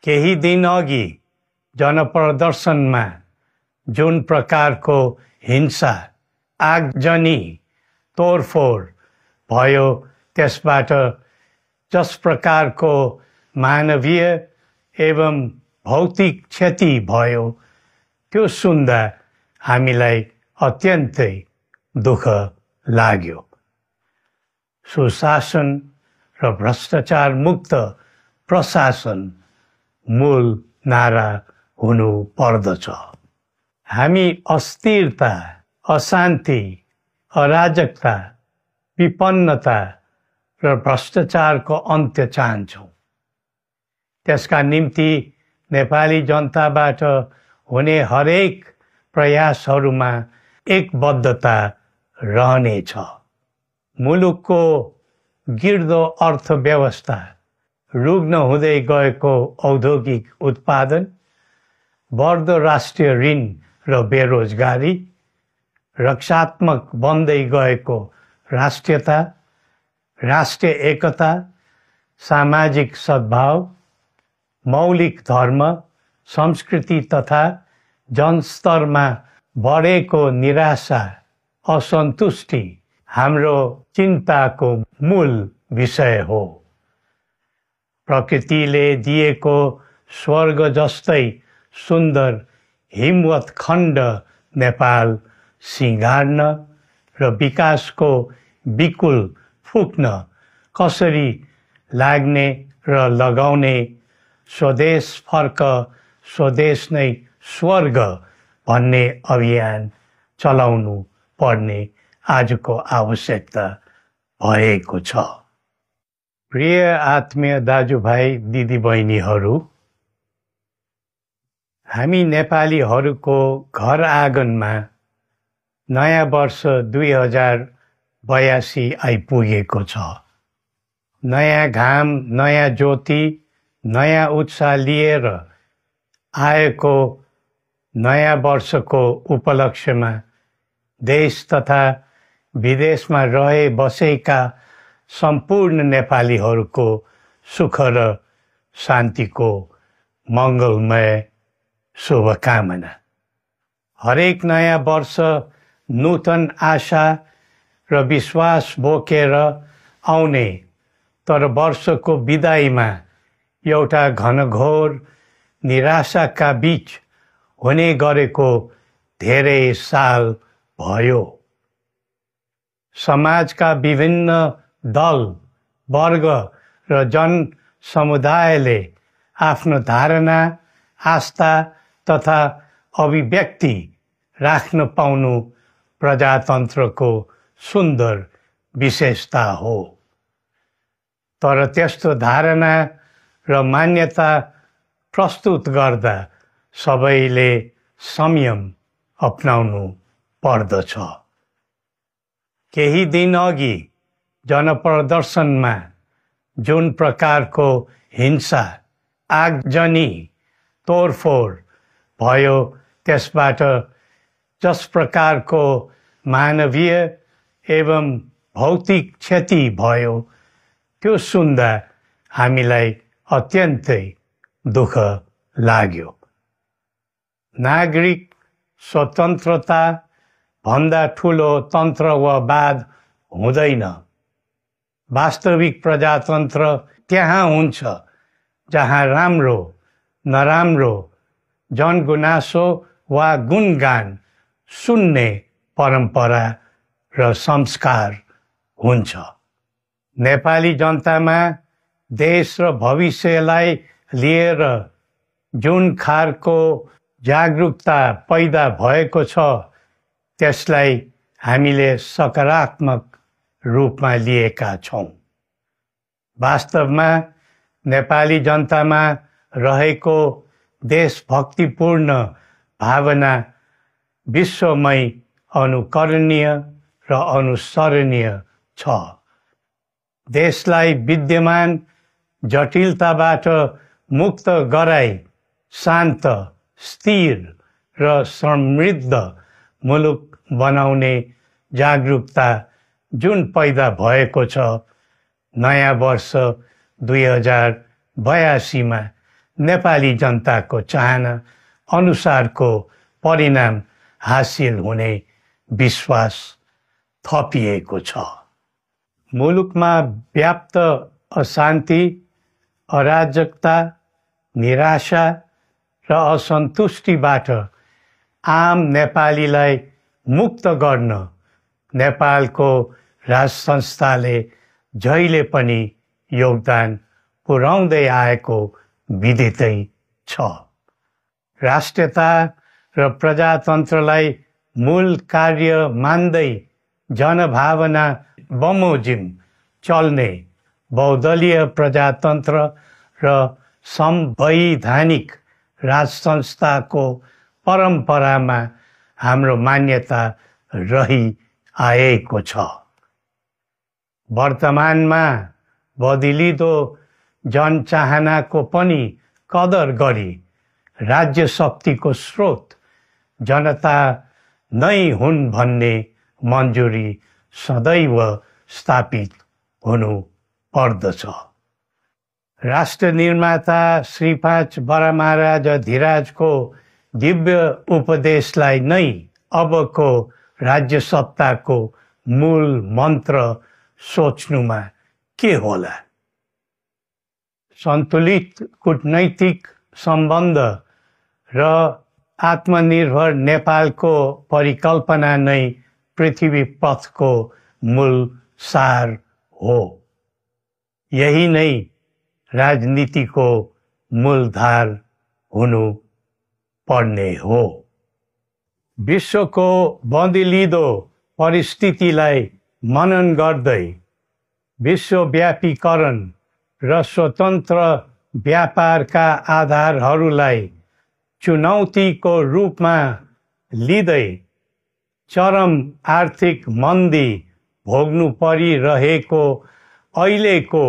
केही दिन अघि जनप्रदर्शनमा जुन प्रकारको हिंसा आगजनी तोडफोड भयो त्यसबाट जस प्रकारको मानवीय एवं भौतिक क्षति भयो त्यो सुन्दा हामीलाई अत्यन्तै दुःख लाग्यो। सुशासन र भ्रष्टाचार मुक्त प्रशासन मूल नारा हुनु पर्दछ। हामी अस्थिरता, अशान्ति, अराजकता, विपन्नता र भ्रष्टाचारको अन्त्य चाहन्छौँ। त्यसका निम्ति नेपाली जनताबाट हुने हरेक प्रयासहरूमा एकबद्धता रहनेछ। मुलुकको गिर्दो अर्थव्यवस्था, रुग्न हुँदै गएको औद्योगिक उत्पादन, बढ्दो राष्ट्रिय ऋण र बेरोजगारी, रक्षात्मक बन्दै गएको राष्ट्रियता, राष्ट्रिय एकता, सामाजिक सद्भाव, मौलिक धर्म, संस्कृति तथा जनस्तरमा बढेको निराशा, असन्तुष्टि हाम्रो चिन्ताको मूल विषय हो। प्रकृतिले दिएको स्वर्ग जस्तै सुन्दर हिमवत् खण्ड नेपाल सिँगार्न र विकासको बिकुल फुक्न कसरी लाग्ने र लगाउने स्वदेश फर्क स्वदेश नै स्वर्ग भन्ने अभियान चलाउनु पर्ने आजको आवश्यकता भएको छ। प्रिय आत्मीय दाजुभाइ दिदीबहिनीहरू, हामी नेपालीहरूको घर आँगनमा नयाँ वर्ष 2082 आइपुगेको छ। नयाँ घाम, नयाँ ज्योति, नयाँ उत्साह लिएर आएको नयाँ वर्षको उपलक्ष्यमा देश तथा विदेशमा रहे बसेका सम्पूर्ण नेपालीहरूको सुख र शान्तिको मङ्गलमय शुभकामना। हरेक नयाँ वर्ष नूतन आशा र विश्वास बोकेर आउने, तर वर्षको बिदाईमा एउटा घनघोर निराशाका बीच हुने गरेको धेरै साल भयो। समाजका विभिन्न दल, वर्ग र जन समुदायले आफ्नो धारणा, आस्था तथा अभिव्यक्ति राख्न पाउनु प्रजातन्त्रको सुन्दर विशेषता हो। तर त्यस्तो धारणा र मान्यता प्रस्तुत गर्दा सबैले संयम अपनाउनु पर्दछ। केही दिन अघि जनप्रदर्शनमा जुन प्रकारको हिंसा आगजनी तोडफोड भयो त्यसबाट जस प्रकारको मानवीय एवं भौतिक क्षति भयो त्यो सुन्दा हामीलाई अत्यन्तै दुःख लाग्यो। नागरिक स्वतन्त्रता भन्दा ठुलो तन्त्रवाद हुँदैन। वास्तविक प्रजातन्त्र त्यहाँ हुन्छ जहाँ राम्रो, नराम्रो, जनगुनासो वा गुणगान सुन्ने परम्परा र संस्कार हुन्छ। नेपाली जनतामा देश र भविष्यलाई लिएर जुन खालको जागरुकता पैदा भएको छ त्यसलाई हामीले सकारात्मक रूपमा लिएका छौँ। वास्तवमा नेपाली जनतामा रहेको देशभक्तिपूर्ण भावना विश्वमै अनुकरणीय र अनुसरणीय छ। देशलाई विद्यमान जटिलताबाट मुक्त गराई शान्त, स्थिर र समृद्ध मुलुक बनाउने जागरुकता जुन पैदा भएको छ, नयाँ वर्ष 2082 मा नेपाली जनताको चाहना अनुसारको परिणाम हासिल हुने विश्वास थपिएको छ। मुलुकमा व्याप्त अशान्ति, अराजकता, निराशा र असन्तुष्टिबाट आम नेपालीलाई मुक्त गर्न नेपालको राज संस्थाले जहिले पनि योगदान पुर्याउँदै आएको विदितै छ। राष्ट्रियता र प्रजातन्त्रलाई मूल कार्य मान्दै जनभावना बमोजिम चल्ने बहुदलीय प्रजातन्त्र र संवैधानिक राज संस्थाको परम्परामा हाम्रो मान्यता रही आएको छ। वर्तमानमा बदलिदो जनचाहनाको पनि कदर गरी राज्य शक्तिको स्रोत जनता नै हुन् भन्ने मन्जुरी सदैव स्थापित हुनु पर्दछ। राष्ट्र निर्माता श्री 5 बरामहाराज धीराजको दिव्य उपदेशलाई नै अबको राज्य सत्ताको मूल मन्त्र सोच्नुमा के होला? सन्तुलित कूटनैतिक सम्बन्ध र आत्मनिर्भर नेपालको परिकल्पना नै पृथ्वी पथको मूल सार हो। यही नै राजनीतिको मूलधार हुनु पर्ने हो। विश्वको बदलिदो परिस्थितिलाई मनन गर्दै विश्वव्यापीकरण र स्वतन्त्र व्यापारका आधारहरूलाई चुनौतीको रूपमा लिँदै चरम आर्थिक मन्दी भोग्नु परिरहेको अहिलेको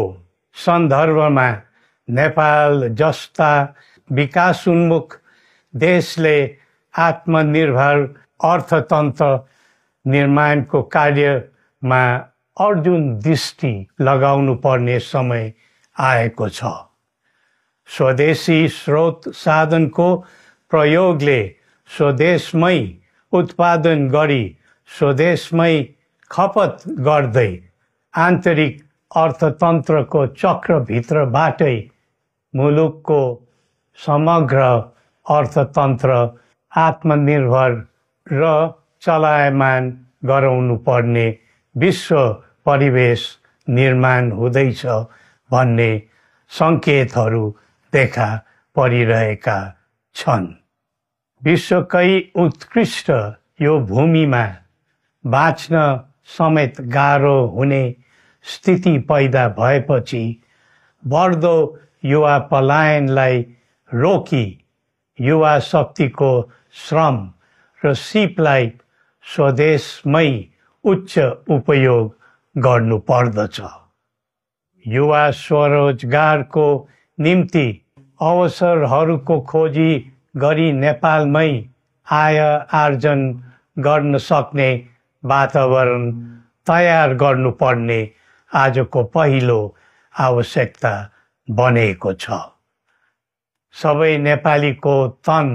सन्दर्भमा नेपाल जस्ता विकासोन्मुख देशले आत्मनिर्भर अर्थतन्त्र निर्माणको कार्यमा अर्जुन दृष्टि लगाउनु पर्ने समय आएको छ। स्वदेशी स्रोत साधनको प्रयोगले स्वदेशमै उत्पादन गरी स्वदेशमै खपत गर्दै आन्तरिक अर्थतन्त्रको चक्रभित्रबाटै मुलुकको समग्र अर्थतन्त्र आत्मनिर्भर र चलायमान गराउनु पर्ने विश्व परिवेश निर्माण हुँदैछ भन्ने सङ्केतहरू देखा परिरहेका छन्। विश्वकै उत्कृष्ट यो भूमिमा बाँच्न समेत गाह्रो हुने स्थिति पैदा भएपछि बढ्दो युवा पलायनलाई रोकी युवा शक्तिको श्रम र सिपलाई स्वदेशमै उच्च उपयोग गर्नु पर्दछ। युवा स्वरोजगारको निम्ति अवसरहरूको खोजी गरी नेपालमै आय आर्जन गर्न सक्ने वातावरण तयार गर्नुपर्ने आजको पहिलो आवश्यकता बनेको छ। सबै नेपालीको तन,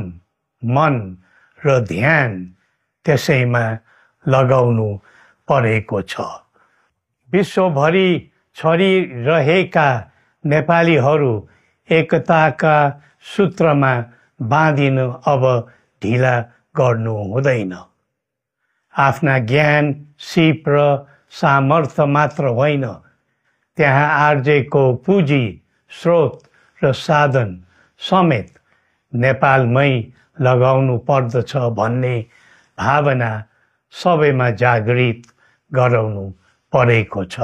मन र ध्यान त्यसैमा लगाउनु परेको छ। विश्वभरि छरिरहेका नेपालीहरू एकताका सूत्रमा बाँधिन अब ढिला गर्नु हुँदैन। आफ्ना ज्ञान, सिप र सामर्थ्य मात्र होइन, त्यहाँ आर्जेको पुँजी, स्रोत र साधन समेत नेपालमै लगाउनु पर्दछ भन्ने भावना सबैमा जागृत गराउनु परेको छ।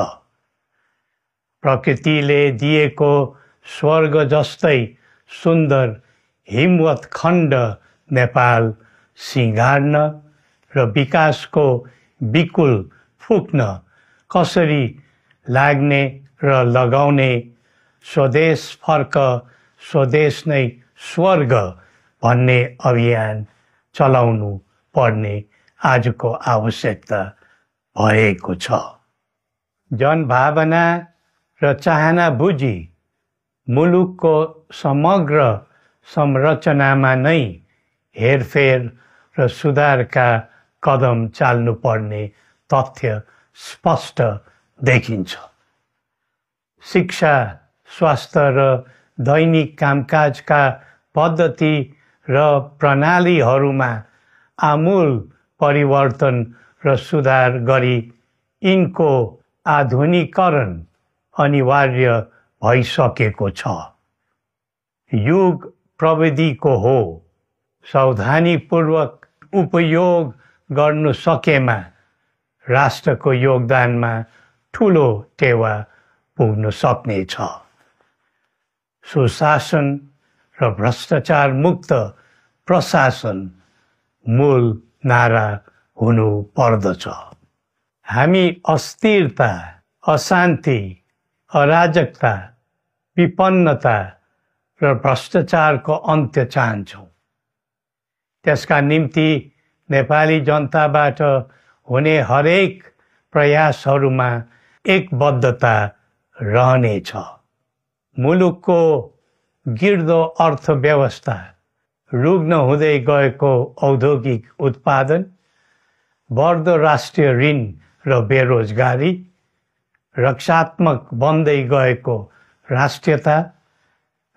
प्रकृतिले दिएको स्वर्ग जस्तै सुन्दर हिमवत् खण्ड नेपाल सिँगार्न र विकासको विपुल फुक्न कसरी लाग्ने र लगाउने स्वदेश फर्क स्वदेश नै स्वर्ग भन्ने अभियान चलाउनु पर्ने आजको आवश्यकता भएको छ। जनभावना र चाहना बुझी मुलुकको समग्र संरचनामा नै हेरफेर र सुधारका कदम चाल्नुपर्ने तथ्य स्पष्ट देखिन्छ। शिक्षा, स्वास्थ्य र दैनिक कामकाजका पद्धति र प्रणालीहरूमा आमूल परिवर्तन र सुधार गरी यिनको आधुनिकीकरण अनिवार्य भइसकेको छ। युग प्रविधिको हो, सावधानीपूर्वक उपयोग गर्नु सकेमा राष्ट्रको योगदानमा ठूलो टेवा पुग्न सक्नेछ। सुशासन र भ्रष्टाचार मुक्त प्रशासन मूल नारा हुनु पर्दछ। हामी अस्थिरता, अशान्ति, अराजकता, विपन्नता र भ्रष्टाचारको अन्त्य चाहन्छौँ। त्यसका निम्ति नेपाली जनताबाट हुने हरेक प्रयासहरूमा एकबद्धता रहनेछ। मुलुकको गिर्दो अर्थव्यवस्था, रुग्न हुँदै गएको औद्योगिक उत्पादन, बढ्दो राष्ट्रिय ऋण र बेरोजगारी, रक्षात्मक बन्दै गएको राष्ट्रियता,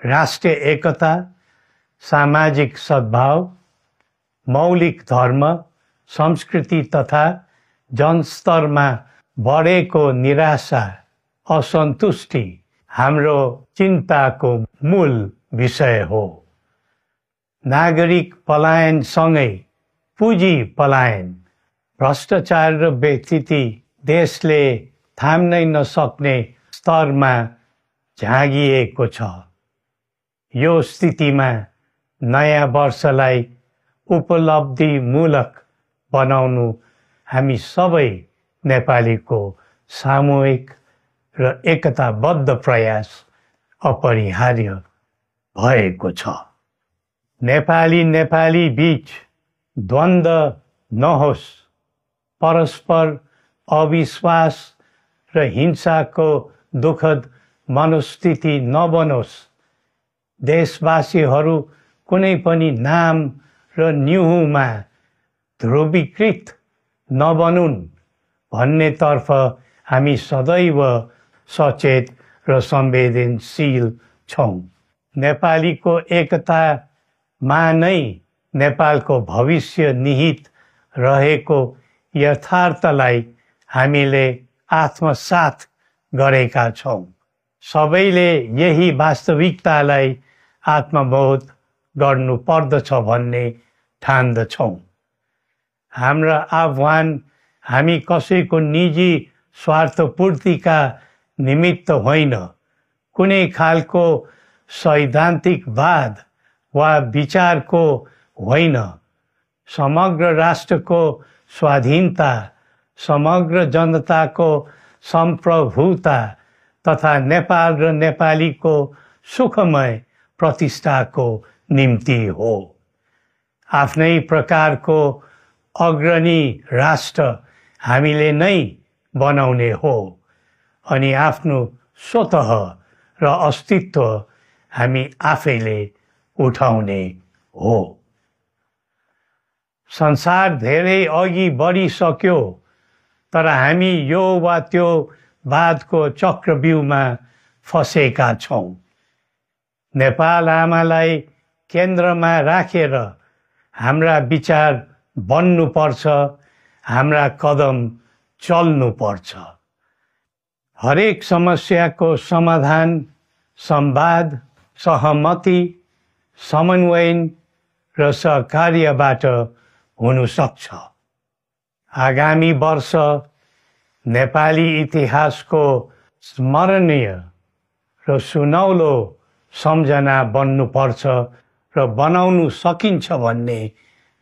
राष्ट्रिय एकता, सामाजिक सद्भाव, मौलिक धर्म, संस्कृति तथा जनस्तरमा बढेको निराशा, असन्तुष्टि हाम्रो चिन्ताको मूल विषय हो। नागरिक पलायनसँगै पुँजी पलायन, भ्रष्टाचार र व्यथिति देशले थाम्नै नसक्ने स्तरमा झाँगिएको छ। यो स्थितिमा नयाँ वर्षलाई उपलब्धिमूलक बनाउनु हामी सबै नेपालीको सामूहिक र एकताबद्ध प्रयास अपरिहार्य भएको छ। नेपाली बीच द्वन्द्व नहोस्, परस्पर अविश्वास र हिंसाको दुःखद मनोस्थिति नबनोस्, देशवासीहरू कुनै पनि नाम र न्युहुमा ध्रुवीकृत नबनुन् भन्नेतर्फ हामी सदैव सचेत र संवेदनशील छौँ। नेपालीको एकतामा नै नेपालको भविष्य निहित रहेको यथार्थलाई हामीले आत्मसात गरेका छौँ। सबैले यही वास्तविकतालाई आत्मबोध गर्नु पर्दछ भन्ने ठान्दछौँ। हाम्रा आह्वान हामी कसैको निजी स्वार्थपूर्तिका निमित्त होइन, कुनै खालको सैद्धान्तिकवाद वा विचारको होइन, समग्र राष्ट्रको स्वाधीनता, समग्र जनताको सम्प्रभुता तथा नेपाल र नेपालीको सुखमय प्रतिष्ठाको निम्ति हो। आफ्नै प्रकारको अग्रणी राष्ट्र हामीले नै बनाउने हो अनि आफ्नो स्वतः र अस्तित्व हामी आफैले उठाउने हो। संसार धेरै अघि बढिसक्यो, तर हामी यो वा त्यो वादको चक्रव्यूहमा फँसेका छौँ। नेपाल आमालाई केन्द्रमा राखेर हाम्रा विचार बन्नुपर्छ, हाम्रा कदम चल्नुपर्छ। हरेक समस्याको समाधान संवाद, सहमति, समन्वयन र सहकार्यबाट हुन सक्छ। आगामी वर्ष नेपाली इतिहासको स्मरणीय र सुनौलो सम्झना बन्नुपर्छ र बनाउनु सकिन्छ भन्ने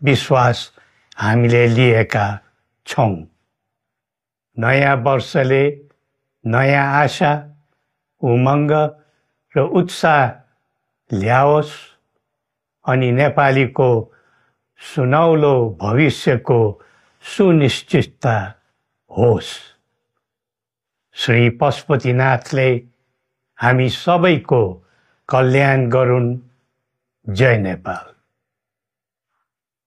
विश्वास हामीले लिएका छौँ। नयाँ वर्षले नयाँ आशा, उमङ्ग र उत्साह ल्याओस् अनि नेपालीको सुनौलो भविष्यको सुनिश्चितता होस्। श्री पशुपतिनाथले हामी सबैको कल्याण गरून्। जय नेपाल।